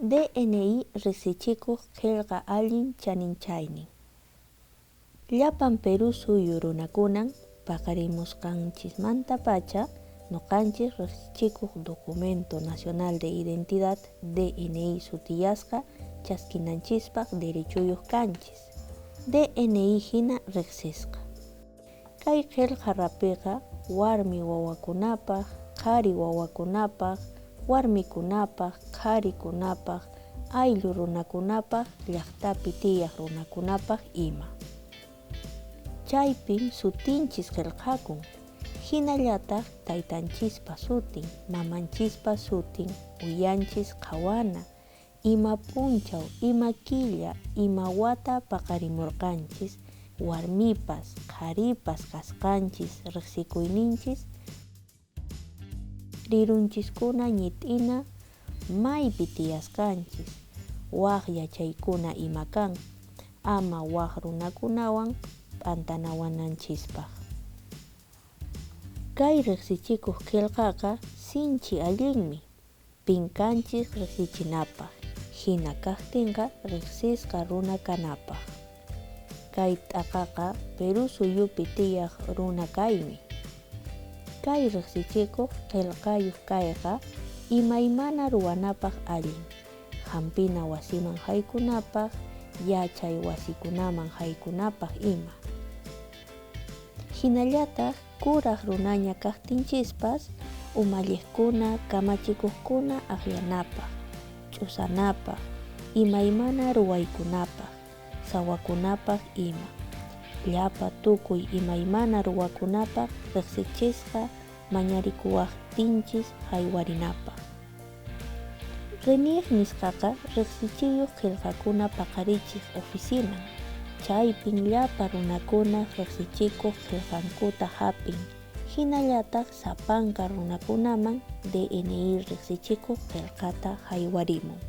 DNI riqsichikuq qillqa allin chaninchaynin. Llapan Perú suyu runakunan paqarimusqanchismantapacha ñuqanchis riqsichikuq Documento Nacional de Identidad DNI sutiyasqa chaskinanchispaq derechoyuq kanchis, DNI hina riqsisqa. Kay qillqa rapiqa warmi wawakunapaq, qhari wawakunapaq, warmikunapaq, qharikunapaq, ayllu runakunapaq, llaqtapi tiyaq runakunapaq ima. Chaypin sutinchis qillqakun, hinallataq taytanchispa sutin, mamanchispa sutin, uyanchis qhawana, ima p'unchaw, ima killa, ima wata paqarimurqanchis, warmipas, qharipas kasqanchis, riqsikuyninchis, rirunchiskuna ñit'ina, maypi tiyasqanchis, waq yachaykuna ima kan, ama waq runakunawan p'antanawananchispaq. Kay riqsichikuq qillqaqa sinchi allinmi, pin kanchis riqsichinapaq, hina kaqtinqa riqsisqa runa kanapaq. Kay t'aqaqa Perú suyupi tiyaq runa kaymi. Kay riqsichikuq qillqayuq kayqa imaymana ruwanapaq allin, hampina wasiman haykunapaq, yachay wasikunaman haykunapaq ima. Hinallataq kuraq runaña kaqtinchispas umalliqkuna kamachikuqkuna akllanapaq, ch'usanapaq, imaymana ruwaykunapaq, sawakunapaq ima. Llapa tukuy imaymana ruwakunapaq riqsichisqa mañarikuwaqtinchis haywarinapaq. RENIEC nisqaqa riqsichiyuq qillqakuna paqarichiq oficinan, chaypin llapa runakunaq riqsichikuq qillqankuta hap'in, hinallataq sapanka runakunaman DNI riqsichikuq qillqata haywarimun.